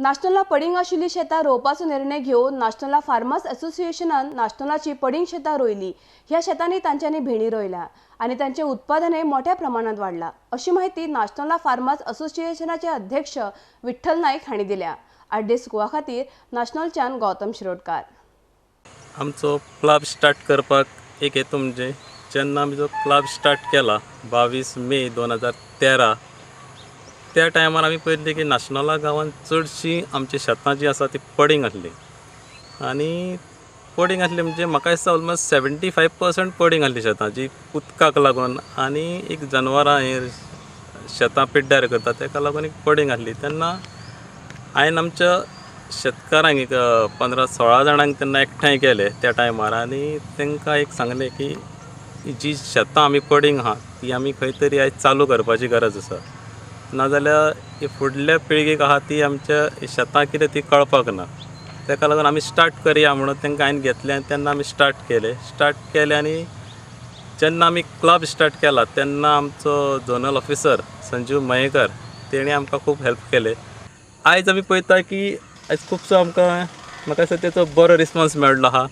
नाश्नोला पडींग आशिल्ली शेतां रोवपाचो निर्णय घेवन नाश्नोला फार्मर्स असोसिएशनान नाश्नोलाची पडींग शेतां रोयली. ह्या शेतांनी तांच्यांनी भेंडी रोयल्या आनी तांचें उत्पादनय मोठ्या प्रमाणांत वाडलां, अशी माहिती नाश्नोला फार्मर्स असोसिएशनाचे अध्यक्ष विठ्ठल नाईक हांणी दिल्या. आड्डे सुकवा खातीर नाश्नोलच्यान गौतम शिरोडकार. आमचो क्लब स्टार्ट करपाक एक हेतू म्हणजे जेन्ना आमी जो क्लब स्टार्ट केला 22 मे 2013 त्या टायमार आमी पळयल्लें की नाश्नोला गांवांत चडशीं आमची शेतां जीं आसा ती पडींग आसली आनी पडींग आसली म्हणजे म्हाका दिसता ऑलमोस्ट 75% पडींग आसली शेतां जी उदकाक लागून आनी एक जनवरां हे शेतां पिड्ड्यार करता तेका लागून एक पडींग आसली. तेन्ना हांवें आमच्या शेतकारांक एक 15-16 जाणांक तेन्ना एकठांय केले त्या टायमार आनी तांकां एक सांगलें की जी शेतां आमी पडींग आहा ती आमी खंय तरी आयज चालू करपाची गरज आसा, नाजाल्यार फुडल्या पिळगेक आहा ती आमच्या शेतां कितें ती कळपाक ना. ताका लागून आमी स्टार्ट करया म्हणून तांकां हांवें घेतलें आनी तेन्ना आमी स्टार्ट केलें. स्टार्ट केलें आनी जेन्ना आमी क्लब स्टार्ट केला तेन्ना आमचो झोनल ऑफिसर संजीव मयेकर तेणी आमकां खूब हेल्प केलें. आयज आमी पळयता की आयज खुबसो आमकां म्हाका दिसता तेचो बरो रिस्पोन्स मेळ्ळो आहा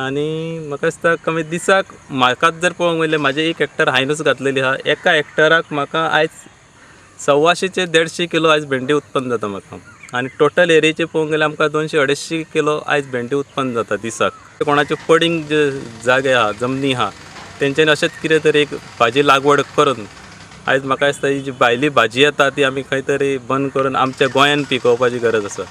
आनी म्हाका दिसता कमी दिसाक म्हाकाच जर पळोवंक गेल्यार म्हाजें 1 हेक्टर हांवेंच घातलेली आहा. एका हेक्टराक म्हाका आयज 125 ते 150 किलो आयज भेंडी उत्पन्न जाता म्हाका आनी टोटल एरियेचेर पळोवंक गेल्यार आमकां 200-250 किलो आयज भेंडी उत्पन्न जाता दिसाक. कोणाच्यो पडींग जे जागे आहा जमनी आहा तेंच्यांनी अशेंच कितें तरी एक भाजी लागवड करून आयज म्हाका दिसता ही जी भायली भाजी येता ती आमी खंय तरी बंद करून आमच्या गोंयान पिकोवपाची गरज आसा.